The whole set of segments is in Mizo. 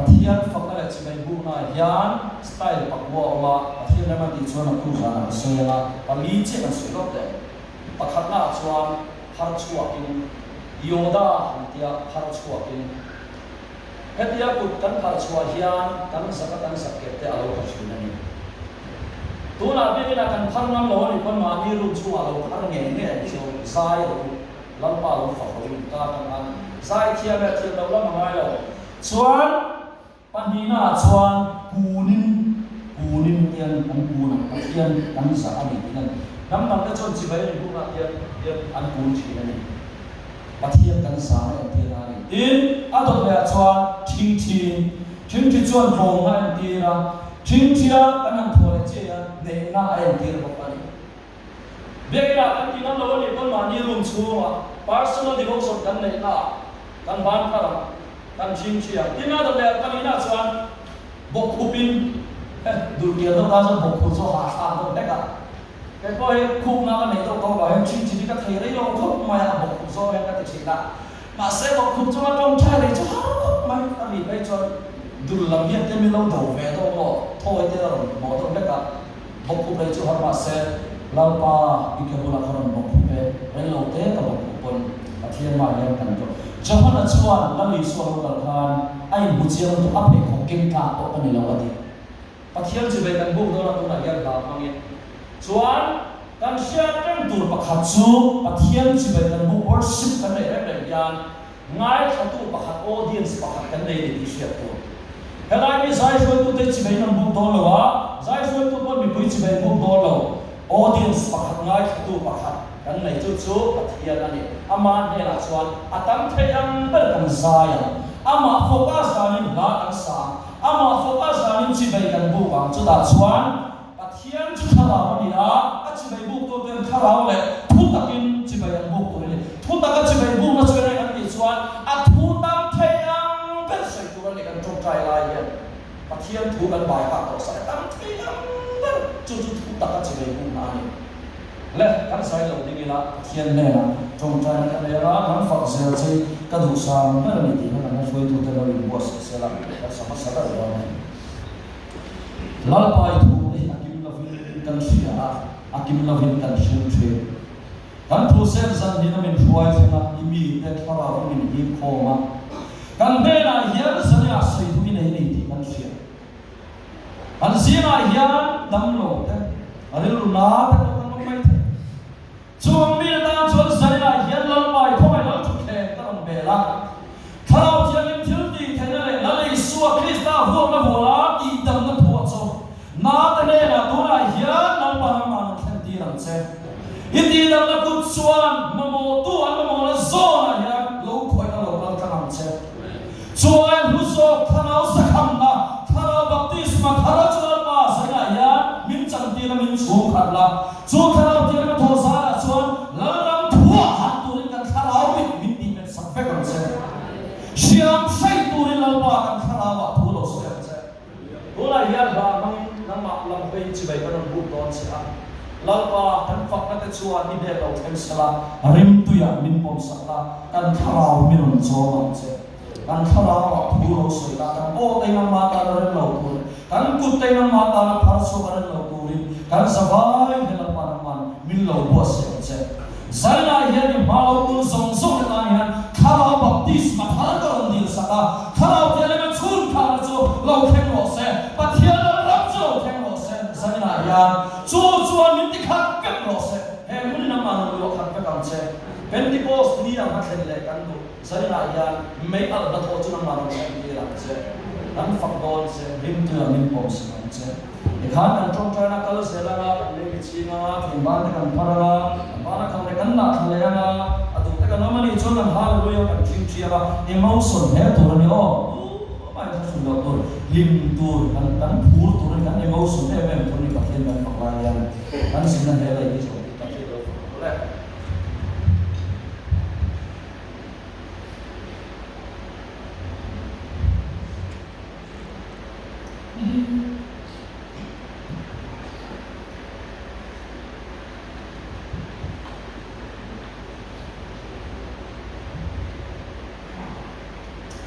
Pathian fakna leh chibai buknaah hian style pakua a awm a, Pathian rem a tih chuan a khu zanah ka sawi ang a, pali chiah kan sawi lawk teh. Pakhatnaah chuan phar chhuakin, Yoda han tia phar chhuakin. Hetia kut kan phar chhuah hian kan zaka kan zak kep te a lo tha thin a ni. Tunah biakinah kan phar ngam lo a nih pawn mahni room chhungah lo phar ngei ngei ang chu zai a lo Lalpa lo fak lo in ta kan han zai thiam leh thiam loh lam a ngai lo. Chuan pahnihna ah chuan kunin kunin hian an kun ang Pathian kan zah a ni tih hian hnam dang te chuan chibai an inhungah hian hian an kun thin a ni. Pathian kan zah a entir a ni. Tin, a dawt lehah chuan thingthi, thingthi chuan tlawmna a entir a, thingthia kan han thaw leh chiah hian hnehna a entir bawk a ni. Biakinah kan ti ngam lo a nih pawn mahni room chhungah personal devotion kan neihnaah kan ban thar ang, kan thingthi ang. Tin, a dawt lehah pahnihnaah chuan bawkkhupin, eh, dulkian deuh tan chuan bawkkhup chu a hahthlak deuh hlek a. Kei pawh hi khupna ka neih deuh tawh vang hian thin thin hi ka thei rei lo khawp mai a, bawkkhup zawng hian ka ti thin a. Mahse bawkkhup chunga tawngtai rei chu har khawp mai, ka mi phei chuan dul lam hian te min lo do ve deuh maw, thawi te a rawn hmawh deuh hlek a, bawkkhup rei chu har mahse Lalpa i ke bulah ka rawn bawkkhup e, rei lo te ka bawkkhup pawn Pathian mah hian kan tlawh. Johana chuan Lal Isua lo kal khan a inhmu chiang lutuk, a pheikhawk keng tlak pawh ka ni lo a ti. Pathian chu vei kan buk dawn a tunah hian hla hmangin chuan kan hriat reng tur pakhat chu Pathian chu vei kan buk worship kan neih reng reng hian ngaithlatu pakhat audience pakhat kan nei a ni tih hriat tur. Helai mi zai hruaitute chivei an buk dawn lo a, zai hruaitu pawn mipui chivei buk dawn lo, audience pakhat ngaithlatu pakhat kan nei chu chu Pathian a ni. Ama hnenah chuan a tam thei ang ber kan zai ang, amah focus danin hla kan sa ang, Amah focus danin chivei kan buk ang. Chutah chuan Pathian chu thlarau a ni a, a chivei buk tur ten thlarau leh thu takin chivei an buk tur a ni. Thu taka chivei bukna chu eng kan tih chuan a thu tam thei ang ber sawi tur a ni kan tawngtai lai hian. Pathian thu kan bai hak tawh sa e tam thei ang ber chu chu thu taka chivei bukna a ni. Le, kan zai lo ding ila Pathian hnenah tawngtaina ka nei anga nang fak zel che ka duhsam ber a ni tih kha kan hruaitute lo inbuatsaih sel a, kan sa hmasa ber dawn a ni. Lalpa i thu te hi a kim lovin kan hria a, a kim lovin kan hrilh thin. Kan thu sel zan hin a min hruai thleng a, i mite thlarau in min hip khawm a, kan hnenah hian zaniah sawi thu i nei a ni tih kan hria. An zingah hian damlo te, rilru na te pawh kan awm mai thei. Chung mi tan chuan Zainah hian Lalpai khawngaih lal thutthleng ka rawn bel a. Thlarau Thianghlim thil tih theihna leh Lal Isua Krista vuakna vuala tihdamna thu a chawm. Na te hnenah tunah hian Lalpa nangmah rawn thlen tir ang che. I tihdamna kut chuan mamawhtu an mamawhna zawnah hian lo khawih a lo kal tlang ang che. Chuai hlu zawk thlarau sakhamna, thlarau baptisma thar chu Lalpa zingah hian min chantir a min chhung khat la. Chu thlarau thianghlim a thaw zarah chuan Lalram thuah han turin kan thlarau mit min tih met sak vek ang che. Hriam hreih turin Lalpa kan thlarauah thu lo sawi ang che. Tunah hian hla hmangin nangmah lam hawiin chibai kan rawn buk dawn che a. Lalpa, kan fakna te chuan i hnen lo thleng sela, rimtuiah min pawm sak la, kan thlarau min rawn chawm ang che. Kan thlarauah thu lo sawi la, kan aw te nangmah tana rem lo turin, kan kut te nangmah tana phar chhuak a rem lo turin, kan zavai hian Lalpa nangman min lo buatsaih ang che. Zainah hian i hma lo kul zawng zawng te tan hian Thlarau baptisma thar ka rawn dil sak a, Thlarau Thianghlim a chhun thlakna chu lo thleng rawh se, Pathian lam ram chu lo thleng rawh se, Zainah hian chu chuan min ti khat vek rawh se, he hmun in amah rawn luah khat vek ang che. Pentecost ni ang a thlen leh kan duh, Zainah hian mei alh hnathawh chu nangmah rawn thlen tir ang che, kan fak dawn che, rimtuia min pawm sak ang che. Tikhan kan tawngtaina kal zel anga, kan lei miching anga, thingban te kan phar anga, kan bana kham leh kan lah thla leh anga, a duh te kan awm a nih chuan kan hallelujah kan thing thiang a, emotion hle tur a ni aw, tumah in thlahrun loh tur, hlim tur, kan kan phur tur a ni, kan emotion em em tur a ni Pathian kan fak lai hian kan zinna hle lei hi zawh tih tak hi lo fak tur e.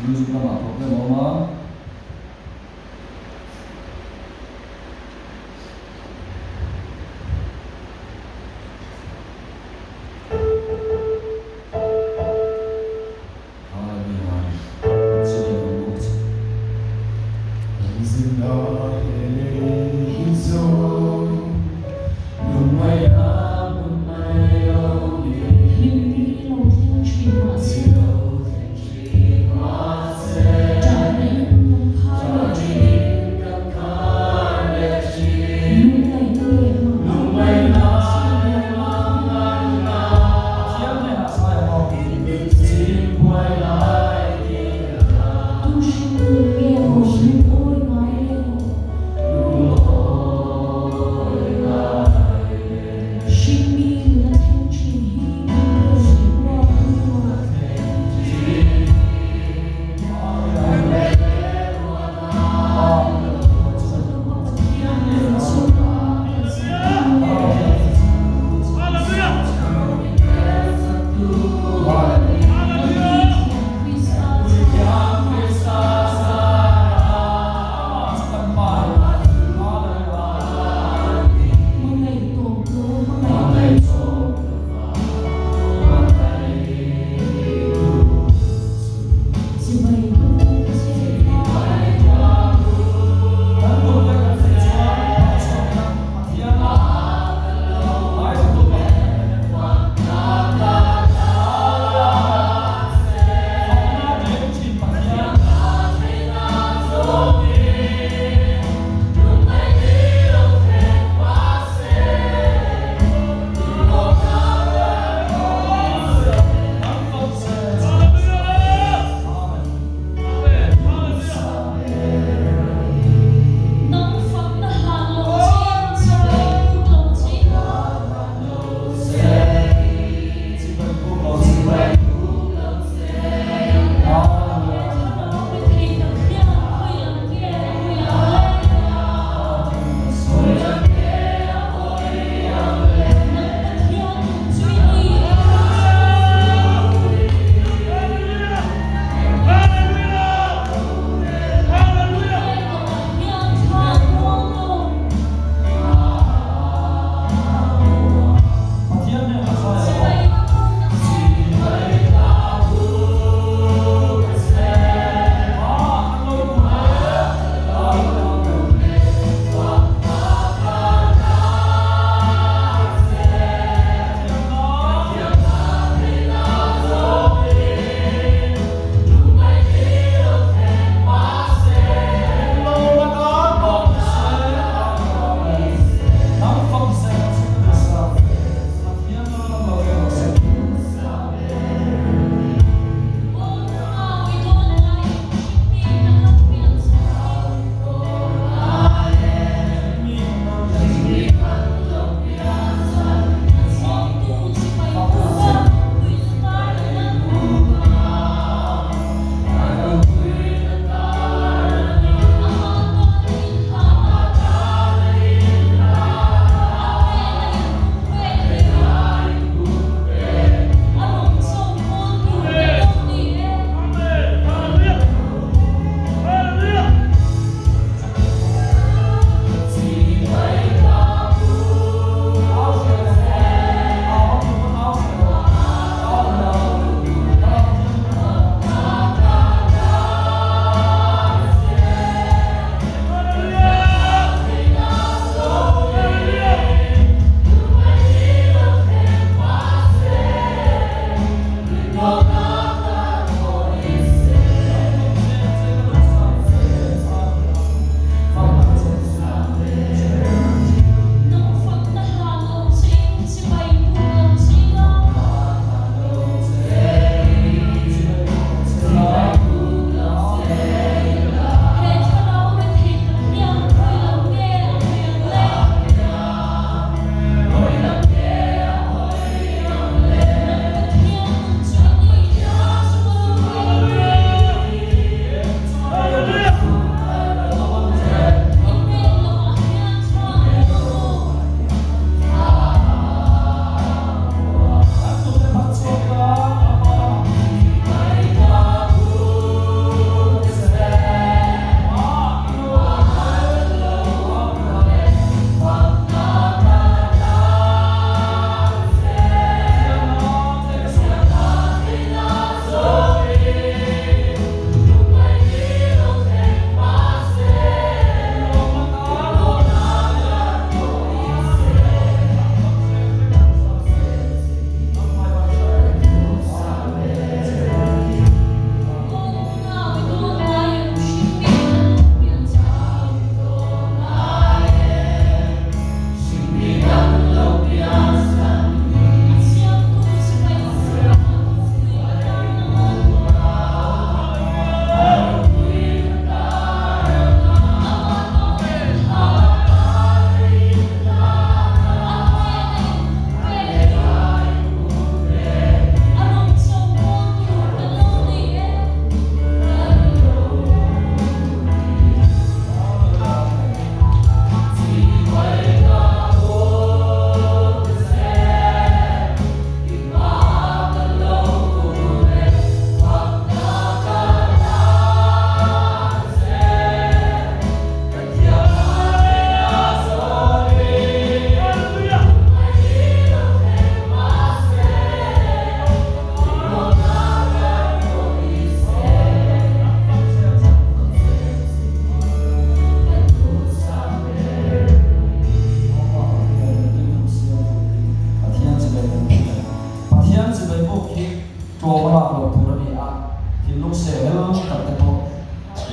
Music lamah problem a awm a.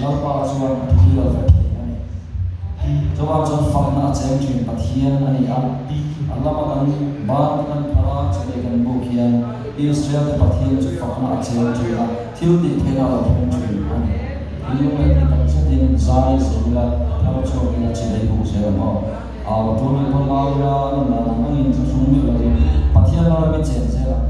Lalpa chuan a thuhil vek thei a ni. Chuvang chuan fakna a cheng thin Pathian a ni a, a lama kan ban te kan phar a, chawlei kan buk hian Israel te Pathian chu fakna a cheng thin a, thil tih theihna a lo thleng thin a ni. Thinlung leh tih tak zetin zai zel ila, thar chhuak ila chilei buk zel ang aw. Au tul leh pawn au ila, lan dan ang angin thlahrung miah lovin Pathian lalram i chen zel ang.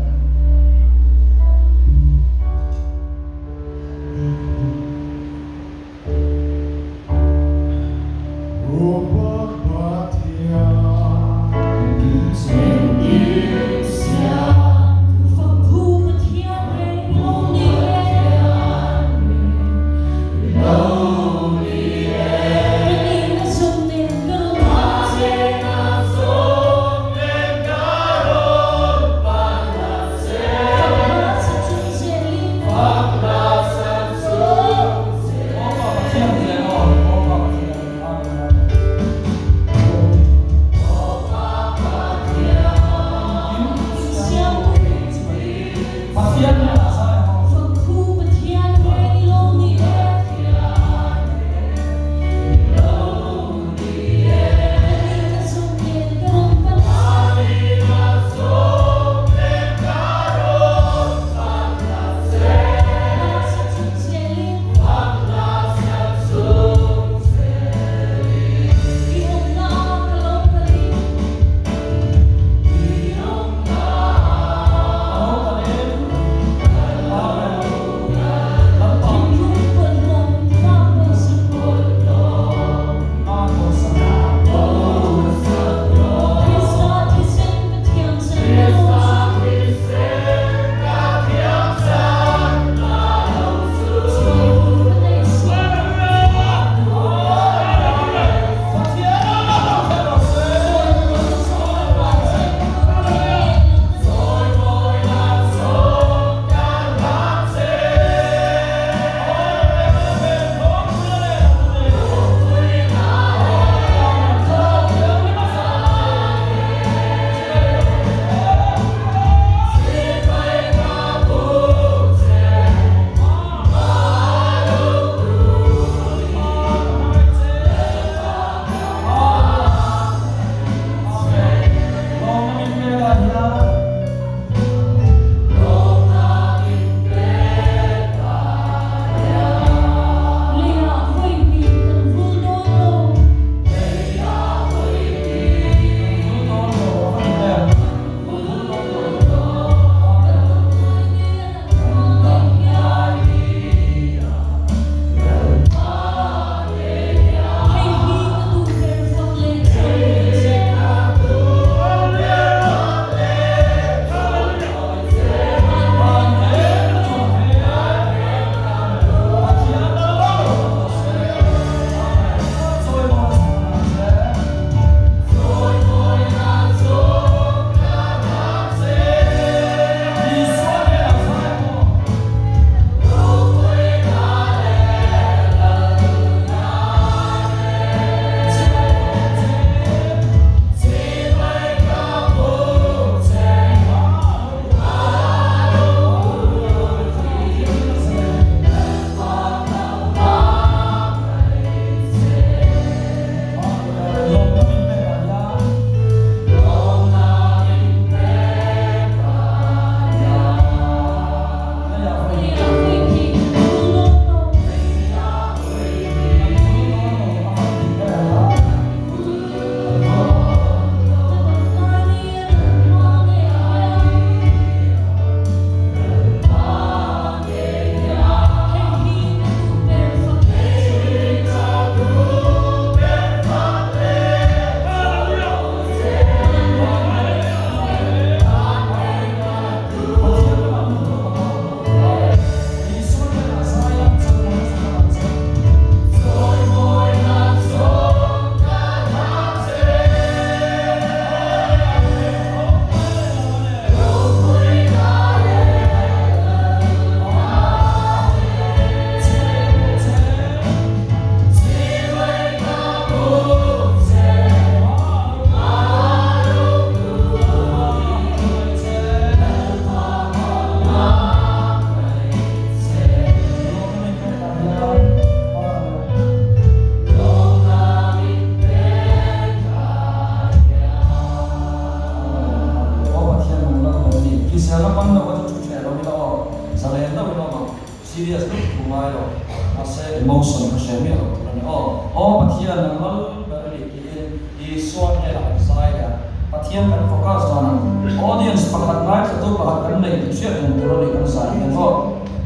hreh miah lo tur a ni aw. Aw Pathian, nang lal ber a nih tiin Isua hnenah kan zai leh a, Pathian kan focus dan ang. Audience pakhat ngaithlatu pakhat kan nei tih hriat reng tur a nih kan zai hian aw.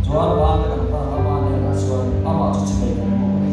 Chuan ban te kan phar ang a, ban hnenah chuan amah chu chibai kan buk a ni.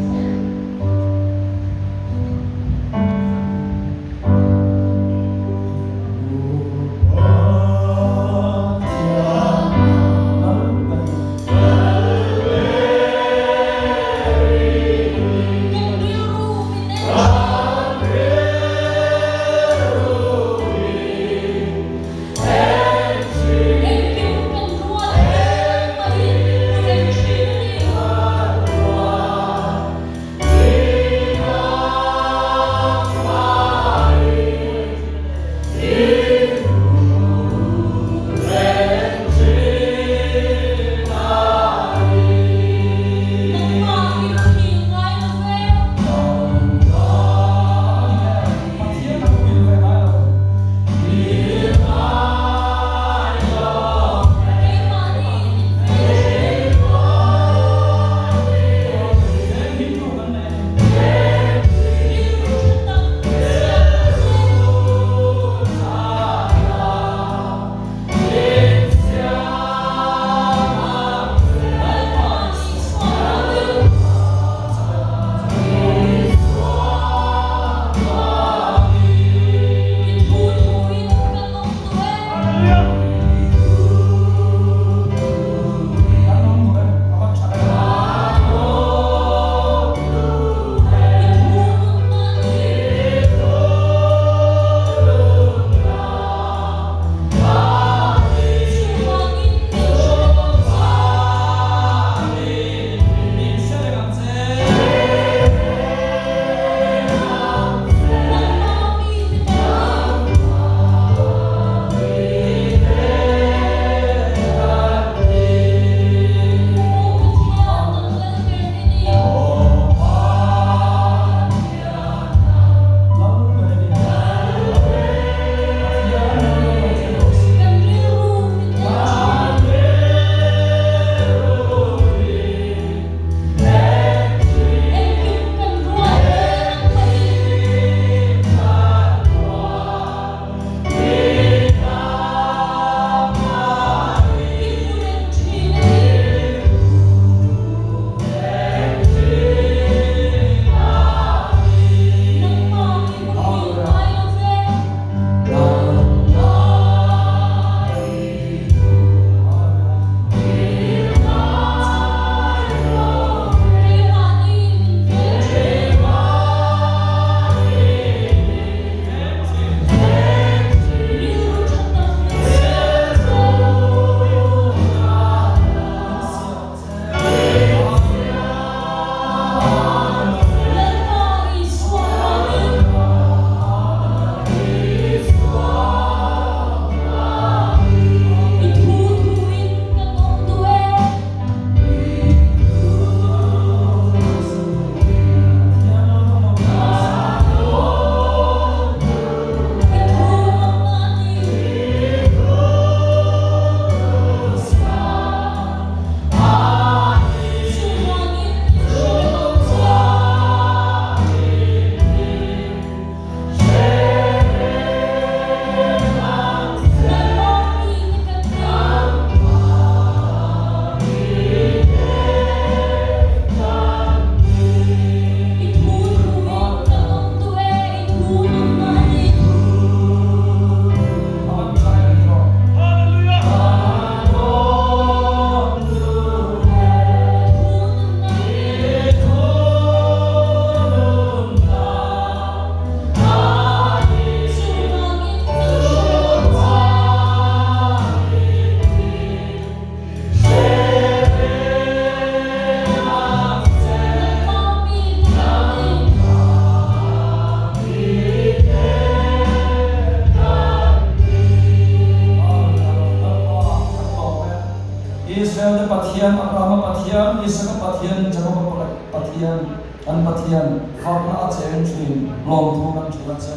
Israel-te Pathian, Abrahama Pathian, Isaka Pathian, Jakoba Pathian, kan Pathian, fakna a cheng thin, lawmthu kan thil a che.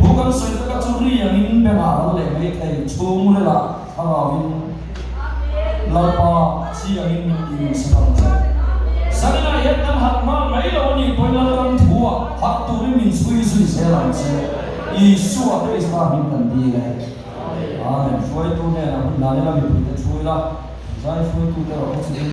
Thu kan sawi taka chu ri angin bengah ral leh mai thei, chhungrilah thlarauin Lalpa chi angin min ti nung sak ang che. Zaninah hian kan harh nghal mai lo a nih pawhin Lalram thu-ah harh turin min chhui zui zel ang che. Isua Krista hming kan dil e. Amen. Hruaitu hnenah hun hlan ila mipuite thu ila, zai hruaitute erawh kha chu.